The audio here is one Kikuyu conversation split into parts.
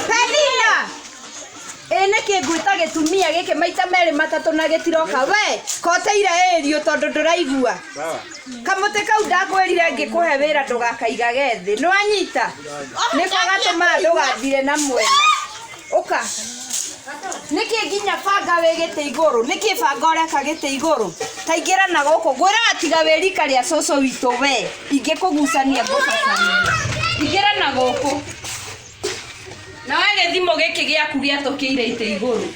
Penina ĩ nĩkĩ ngwĩta gĩtumia gĩkĩ maita merĩ matatũ na gĩtiroka we koteire ĩriũ tondũ ndũraigua kamũtĩ kau ndakwĩrire ngĩkũhe wĩra ndũgakaigage thĩ nĩwanyita nĩko gatũmaga ndũgathire na mwena ũka nĩkĩ nginya banga wĩ gĩtĩ igũrũ nĩkĩ banga ũreka gĩtĩ igũrũ taingĩra na gũkũ ngwĩraga tiga wĩ rika rĩa cũcũ witũ we ingĩkũgucania ngũbacania ingĩra na gũkũ na we gĩthimo gĩkĩ gĩaku gĩatũkĩire itĩ igũrũ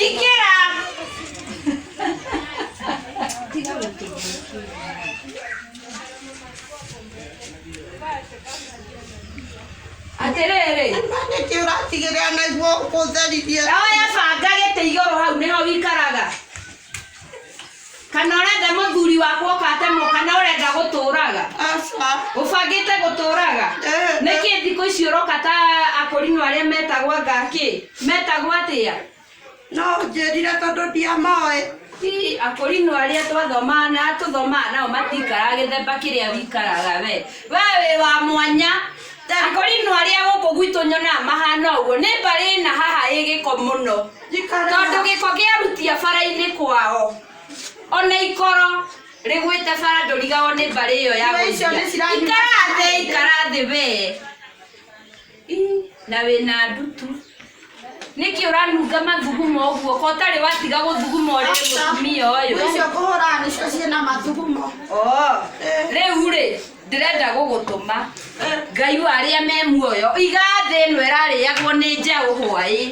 ingĩra tiga gũtũthũkia atĩrĩrĩ Nĩkĩ ũratigĩrĩra naiguo kũtherithia? oya banga gĩtĩ igũrũ hau nĩho wikaraga kana ũrenda mũthuri wakwa oka atemwo kana ũrenda gũtũraga Aca. ũbangĩte gũtũraga Eh, nĩkĩ thikũ ici ũroka ta akũrinũ arĩa metagwo ngakĩ metagwo atĩa No ũnjĩrire tondũ ndiamoĩ. Ti akũrinũ arĩa twathomaga na tũthomaga nao matikaraga gĩthemba kĩrĩa wikaraga we we wĩ wa mwanya akũrinũ arĩa gũkũ gwitũ nyonaga mahana ũguo nĩ mbarĩ na haha ĩ gĩko mũno Njikaraga. tondũ gĩko kĩarutia bara-inĩ kwao ona ikoro rĩgwĩte bara ndũrigagwo nĩ mbarĩ ĩyo ya Irio icio gũithia. nĩ ciranyua ikara thĩ ikara thĩ we Ii, na wĩna ndutu nĩkĩ ũranunga mathugumo ũguo ko ũtarĩ watiga gũthuguma ũrĩ mũtumia ũyũ Icio ngũhũraga nĩcio ciĩna mathugumo. Oo. Eh. rĩu rĩ ndĩrenda gũgũtũma ngai wa arĩa me muoyo iga thĩ ĩno ĩrarĩagwo nĩ njaũ hwaĩ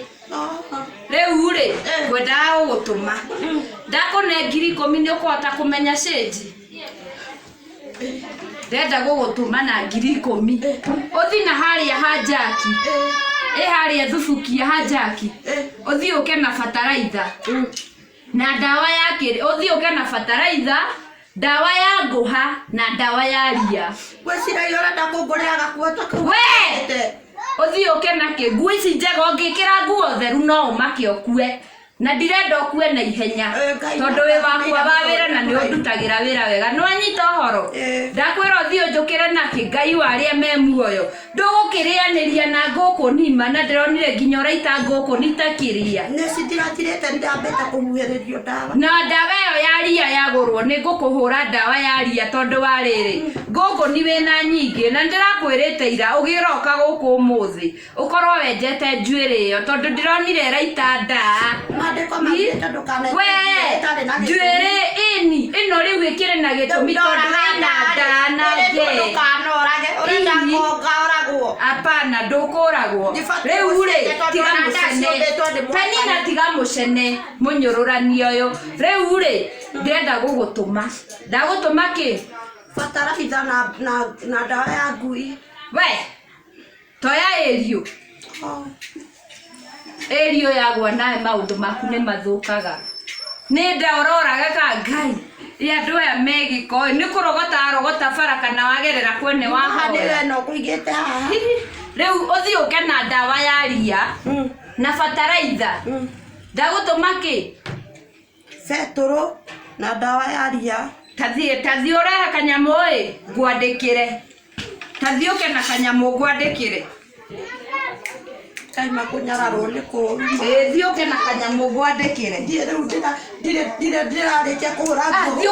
rĩu rĩ Eh. ngwendaga gũgũtũma ndakũne 10,000 nĩ ũkũhota kũmenya cĩnji ndĩrenda gũgũtũma na 10,000 ũthi na harĩa ha njaki ĩ harĩa thubukia ha njaki ũthiĩ ũke na bataraitha na ndawa ya kĩrĩ ũthiĩ ũke na bataraitha ndawa ya ngũha na ndawa ya ria Ngwĩciragia ũrenda kũngũrĩra gakuo ta kau. We! Ũthiĩ ũke na kĩ nguo ici njega ũngĩkĩra nguo theru no ũmake ũkue na ndirenda ũkue na ihenya Eh, Ngai tondũ wĩ wakwa wa wĩra na nĩ Ngai. ũndutagĩra wĩra wega nĩ wanyita ũhoro Eh. ndakwĩra ũthiĩ ũnjũkĩre nakĩ ngai wa arĩa me muoyo ndũgũkĩrĩanĩria na ngũkũ nima na ndĩronire nginya ũraita ngũkũ nitakĩria Nĩ citiratirĩte nĩndambĩte kũhuhĩrĩrio ndawa. na ndawa ĩyo ya ria yagũrwo nĩ ngũkũhũra ndawa ya ria tondũ wa rĩrĩ ngũkũ ni wĩna nyingĩ na ndĩrakwĩrĩte ira ũgĩroka gũkũ ũmũthĩ ũkorwo wenjete njuĩrĩ ĩyo tondũ ndĩronire ĩraita ndaa Maandĩko maugĩte ndũkanaite we njuĩrĩ ĩtarĩ na gĩtũmi. njuĩrĩ ĩni ĩno rĩu ĩkĩrĩ na gĩtũmi tondũ ĩna ndaa na ngee Ndũkanorage, ũrenda Ii. ngaoragwo. Hapana, ndũkũragwo Ndibatiĩ rĩu rĩ gũceke tondũ tiga ona nda mũcene ciũmbĩtwo nĩ Mwathani. penina tiga mũcene mũnyũrũrani ũyũ rĩu rĩ ndĩrenda gũgũtũma ndagũtũma kĩ Bataraitha na na na ndawa ya ngui. we toya ĩriũ Oh. ĩriũ yagwa nawe maũndũ maku nĩ mathũkaga nĩ nda ũroraga ka ngai ĩ andũ aya me gĩko ĩ, nĩ kũrogota arogota bara kana wagerera kwene Haha nĩ wahoya we no kũigĩte haha. rĩu ũthiĩ ũke na ndawa ya ria na bataraitha ndagũtũma kĩ Betũrũ na ndawa ya ria. tathiĩ tathiĩ ũrehe kanyamũ ĩ ngwandĩkĩre tathiĩ ũke na kanyamũ ngwandĩkĩre Kaima kũnyararwo nĩ kũũru. ĩ thiĩ ũke na kanyamũ ngwandĩkĩre Ndiĩ rĩu ndĩra ndirĩ ndirĩ ndĩrarĩkia kũhũra Ah, nguo. thiĩ